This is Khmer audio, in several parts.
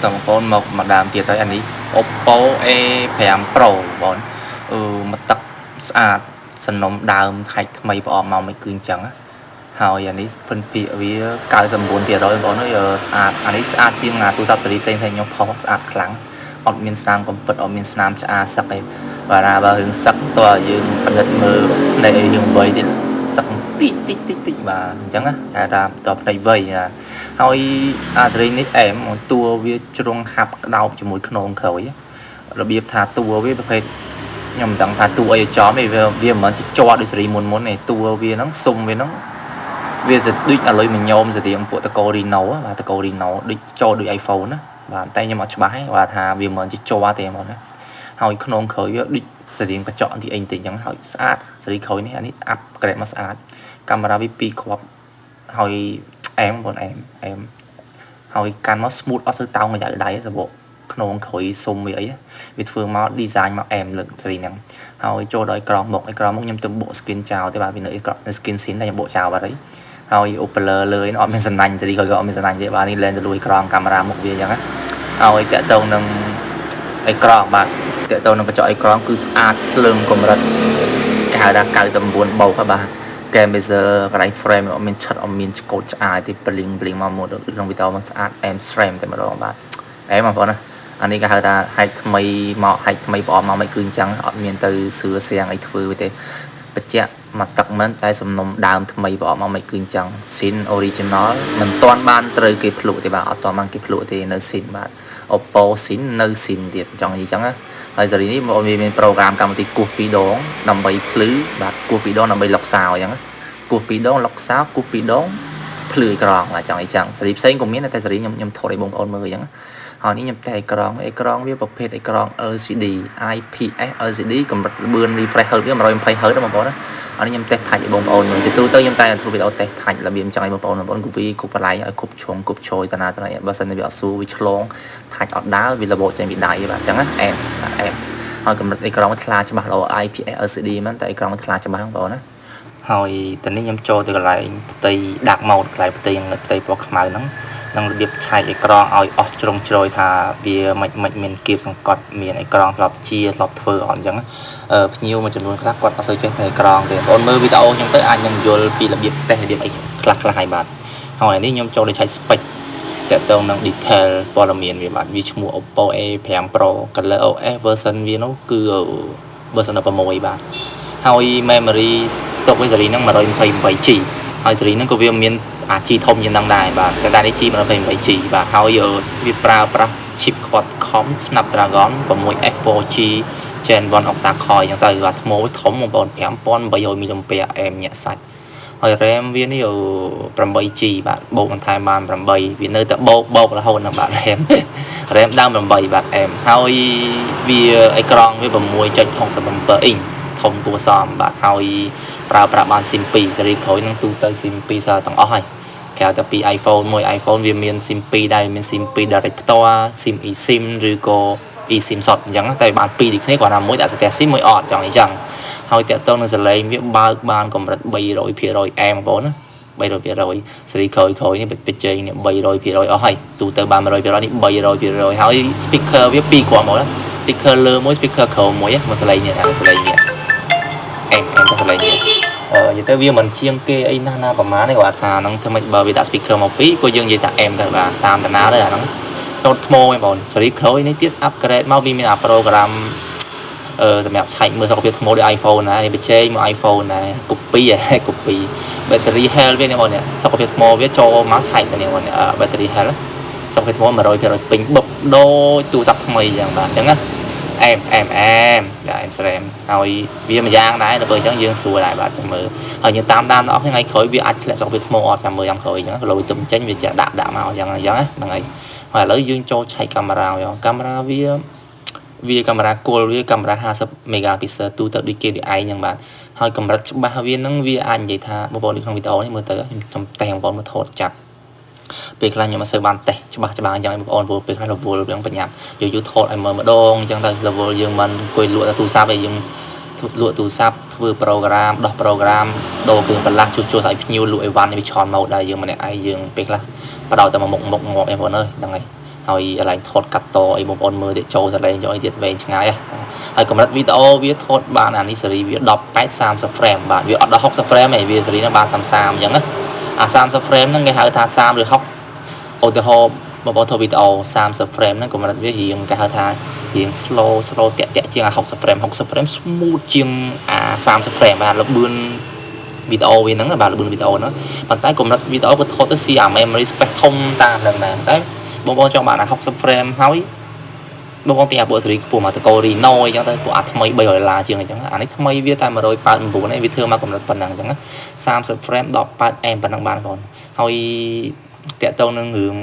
តបងប្អូនមកមួយដើមទៀតហើយអានេះ Oppo A5 Pro បងអឺមកទឹកស្អាតសំណុំដើមហែកថ្មីប្រអប់មកមិនគឺអញ្ចឹងណាហើយអានេះភិនភាគវា99%បងប្អូនអើយស្អាតអានេះស្អាតជាងអាទូរស័ព្ទស៊េរីផ្សេងៗខ្ញុំផុសស្អាតខ្លាំងអត់មានស្នាមកំពិតអត់មានស្នាមឆ្អាសឹកទេបាទណាបើរឿងសឹកតើយើងពិនិត្យមើលភ្នែកយើងវៃទៀតសឹកតិចតិចតិចតិចបាទអញ្ចឹងណាគេថាតភ្នែកវៃហើយអាស៊េរីនេះអែមតួវាជ្រុងហាប់ក្តោបជាមួយខ្នងក្រោយរបៀបថាតួវាប្រភេទខ្ញុំមិនដឹងថាតួអីឲ្យចំទេវាវាមិនមែនជាជាប់ដូចស៊េរីមុនមុនទេតួវាហ្នឹងស៊ុំវាហ្នឹងវាស្ដូចអាលុយមញោមស្រៀងពួកតកូរីណូបាទតកូរីណូដូចចូលដូច iPhone ណាបាទតែខ្ញុំអត់ច្បាស់ទេបាទថាវាមិនមែនជាជាប់ទេហ្មងណាហើយខ្នងក្រោយវាដូចស្រៀងកញ្ចក់ទីអីបន្តិចអញ្ចឹងហើយស្អាតស៊េរីក្រោយនេះអានេះupgrade មកស្អាតកាមេរ៉ាវា2គ្រាប់ហើយអែមបងអែមអែមហើយកាន់មក smooth អត់សូវតោងកញ្ចៅដៃសបកខ្នងក្រោយសុំវាអីវាធ្វើមក design មកអែមលើកស៊េរីហ្នឹងហើយចូលដល់អេក្រង់មុខអេក្រង់មុខខ្ញុំទៅបក screen ចោលទេបាទវានៅអេក្រង់នៅ screen ស៊ីនតែខ្ញុំបកចោលបាត់ហើយហើយ Opler លើអត់មានសំណាញ់ស៊េរីក្រោយក៏អត់មានសំណាញ់ទេបាទនេះលែងទៅលួយអេក្រង់កាមេរ៉ាមុខវាអញ្ចឹងណាហើយតាក់ទងនឹងអេក្រង់បាទតាក់ទងនឹងកញ្ចក់អេក្រង់គឺស្អាតភ្លើងកម្រិតគេហៅថា99បូកហើយបាទកែ measure កន្លែង frame អត់មានឆិតអត់មានឆ្កូតឆ្អាយទេ bling bling មកមួយក្នុងវីដេអូមកស្អាតអែមស្រែមតែម្ដងបាទអែមបងប្អូនណាអានេះគេហៅថាហែកថ្មីមកហែកថ្មីប្រអប់មកមិនគឺអញ្ចឹងអត់មានទៅសឿសៀងអីធ្វើទេបញ្ជាក់មកទឹកមិនតែសំណុំដើមថ្មីប្រអប់មកមិនគឺអញ្ចឹង ស៊ីន original មិនទាន់បានត្រូវគេភ្លក់ទេបាទអត់ទាន់បានគេភ្លក់ទេនៅ ស៊ីនបាទ Oppo ស៊ីននៅ ស៊ីនទៀតចង់និយាយអញ្ចឹងណាហើយស៊េរីនេះវាមាន program កម្មវិធីគោះ2ដងដើម្បីភ្លឺបាទគោះ2ដងដើម្បីលុកសោអញ្ចឹងគោះ2ដងលុកសោគោះ2ដងភ្លឺអេក្រង់បាទចង់អីចឹងស៊េរីផ្សេងក៏មានតែស៊េរីខ្ញុំខ្ញុំថតឲ្យបងប្អូនមើលអញ្ចឹងហើយនេះខ្ញុំតែអេក្រង់អេក្រង់វាប្រភេទអេក្រង់ LCD IPS LCD កម្រិតលឿន refresh hertz វា120 Hz បងប្អូនណាអានេះខ្ញុំតេស្ត touch ឲ្យបងប្អូនមើលទៅទូទៅខ្ញុំតែធ្វើវីដេអូតេស្ត touch របៀបចង់ឲ្យបងប្អូនបងប្អូនគូវីគប់បន្លែឲ្យគប់ជ្រុងគប់ជ្រោយតាណាតាណាបើសិនជាវាអត់ស៊ូវាឆ្លង touch អត់ដើរវារបូតចេញពីដៃបាទអញ្ចឹងណាអែមបាទអែមហើយកម្រិតអេក្រង់ថ្លាច្បាស់ល្អ IPS LCD ហ្នឹងតែអេក្រង់ថ្លាច្បាស់បងប្អូនណាហើយតនេះខ្ញុំចូលទៅកន្លែងផ្ទៃ dark mode កន្លែងផ្ទៃផ្ទៃពណ៌ខ្មៅហ្នឹងនឹងរបៀបឆែកអេក្រង់ឲ្យអស់ជ្រុងជ្រោយថាវាមិនមិនមានគៀបសង្កត់មានអេក្រង់ធ្លាប់ជាធ្លាប់ធ្វើអត់អញ្ចឹងភ្ញៀវមួយចំនួនខ្លះគាត់អត់សូវចេះតែអេក្រង់ទេបងប្អូនមើលវីដេអូខ្ញុំទៅអាចនឹងយល់ពីរបៀបតេស្តរបៀបអីខ្លះខ្លះហើយបាទហើយនេះខ្ញុំចូលទៅឆែក spec តកតងនឹង detail ព័ត៌មានវាបាទវាឈ្មោះ Oppo A5 Pro Color OS version វានោះគឺ version 16បាទហើយ memory ទុកវិញស៊េរីហ្នឹង 128G ហើយស៊េរីហ្នឹងក៏វាមានអា G ធំជាងហ្នឹងដែរបាទតែនេះ G 128G បាទហើយវាប្រើប្រាស់ chip Qualcomm Snapdragon 6S 4G Gen 1 Octa Core អញ្ចឹងទៅបាទថ្មធំបងប្អូន5800 mAh អែមញាក់សាច់ហើយ RAM វានេះ 8G បាទបូកបន្ថែមបាន8វានៅតែបូកបូករហូតដល់បាទ RAM RAM ដើម8បាទអែមហើយវាអេក្រង់វា6.67អ៊ីងធំគួរសមបាទហើយប្រើប្រាស់បាន SIM 2ស៊េរីក្រោយនឹងទូទៅ SIM 2សទាំងអស់ហើយក្រៅតែពី iPhone មួយ iPhone វាមាន SIM 2ដែរមាន SIM 2 direct ផ្ទាល់ SIM eSIM ឬក៏ eSIM សុទ្ធអញ្ចឹងតែបានពីរដូចគ្នាគ្រាន់តែមួយដាក់ស្ទះ SIM មួយអត់ចង់អញ្ចឹងហើយតាក់ទងនឹងសលេងវាបើកបានកម្រិត300%អែមបងប្អូនណា300%ស៊េរីក្រោយក្រោយនេះបច្ចេកនេះ300%អស់ហើយទូទៅបាន100%នេះ300%ហើយ speaker វាពីរគ្រាប់មកណា speaker លើមួយ speaker ក្រោមមួយមកសលេងនេះសលេងនេះអែមអែមទៅសលេងនេះអឺនិយាយទៅវាមិនជាងគេអីណាស់ណាប្រហែលទេគាត់ថាហ្នឹងធ្វើម៉េចបើវាដាក់ speaker មកពីរក៏យើងនិយាយថាអែមទៅបាទតាមតាណាទៅអាហ្នឹងចូលថ្មឯងបងស៊េរីក្រោយនេះទៀត upgrade មកវាមានអា program អឺសម្រាប់ឆែកមើលសុខភាពថ្មដូច iPhone ណានេះបច្ចេកមក iPhone ដែរ copy ហ៎ copy battery health វានេះបងនេះសុខភាពថ្មវាចូលមកឆែកទៅនេះបង battery health សុខភាពថ្ម100%ពេញបុកដូចទូរស័ព្ទថ្មីអញ្ចឹងបាទអញ្ចឹងណាអែមអែមអែមបាទអែមស្រែមហើយវាមួយយ៉ាងដែរដល់ពេលអញ្ចឹងយើងស្រួលដែរបាទចាំមើលហើយយើងតាមដានដល់ថ្ងៃក្រោយវាអាចធ្លាក់សុខភាពថ្មអត់ចាំមើលយ៉ាងក្រោយអញ្ចឹងលោយទឹមចេញវាជាដាក់ដាក់មកអញ្ចឹងអញ្ចឹងហ្នឹងហើយហើយឥឡូវយើងចូលឆែកកាមេរ៉ាកាមេរ៉ាវាវាកាមេរ៉ាគល់វាកាមេរ៉ា50 megapixel ទូទៅដូចគេដូចឯងហ្នឹងបាទហើយកម្រិតច្បាស់វានឹងវាអាចនិយាយថាបងប្អូននៅក្នុងវីដេអូនេះមើលទៅខ្ញុំខ្ញុំតេស្តបងប្អូនមើលថតចាប់ពេលខ្លះខ្ញុំអត់សូវបានតេស្តច្បាស់ច្បាស់អញ្ចឹងបងប្អូនព្រោះពេលខ្លះរវល់រឿងបញ្ញាប់យូរយូរថតឲ្យមើលម្ដងអញ្ចឹងទៅរវល់យើងមិនអង្គុយលក់តែទូរស័ព្ទឯងយើងលក់ទូរស័ព្ទធ្វើ program ដោះ program ដូរគ្រឿងបន្លាស់ជួសជុលស្អីភ្ញៀវលក់អីវ៉ាន់វាឆនមកដែរយើងម្នាក់ឯងយើងពេលខ្លះបដោតតែមកមុខមុខងាប់ឯងបងប្អូនអើយហ្នឹងហើយ ហើយកន្លែងថតកាត់តអីបងប្អូនមើលទៀតចូលសលេងយកអីទៀតវែងឆ្ងាយហើយកម្រិតវីដេអូវាថតបានអានេះស៊េរីវា18 30 frame បាទវាអត់ដល់60 frame ទេវាស៊េរីហ្នឹងបាន33អញ្ចឹងណាអា30 frame ហ្នឹងគេហៅថា30ឬ60ឧទាហរណ៍បងប្អូនថតវីដេអូ30 frame ហ្នឹងកម្រិតវារៀងគេហៅថារៀង slow slow តាក់តាក់ជាងអា60 frame 60 frame smooth ជាងអា30 frame បាទលបឿនវីដេអូវាហ្នឹងបាទលបឿនវីដេអូហ្នឹងប៉ុន្តែកម្រិតវីដេអូក៏ថតទៅស៊ីអា memory space ធំតាមហ្នឹងដែរតែបងប្អូនចង់បានអា60 frame ហើយបងប្អូនទិញអាពួកស៊េរីខ្ពស់មកតកូ Reno អីចឹងទៅពួកអាថ្មី300ដុល្លារជាងអញ្ចឹងអានេះថ្មីវាតែ189ឯងវាធ្វើមកកម្រិតប៉ុណ្ណឹងអញ្ចឹង30 frame 18 M ប៉ុណ្ណឹងបានបងហើយតាក់ទងនឹងរឿង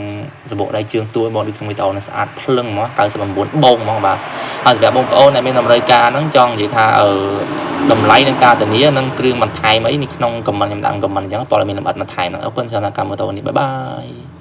សបកដៃជើងទួយបងដូចក្នុងវីដេអូនេះស្អាតភ្លឹងហ្មង99បងហ្មងបាទហើយសម្រាប់បងប្អូនដែលមានតម្រូវការហ្នឹងចង់និយាយថាអឺតម្លៃនឹងការធានានិងគ្រឿងបន្ថែមអីនេះក្នុង comment ខ្ញុំដាក់ comment អញ្ចឹងព័ត៌មានលម្អិតបន្ថែមហ្នឹងអរគុណសម្រាប់កម្មវីដេអូនេះbye bye.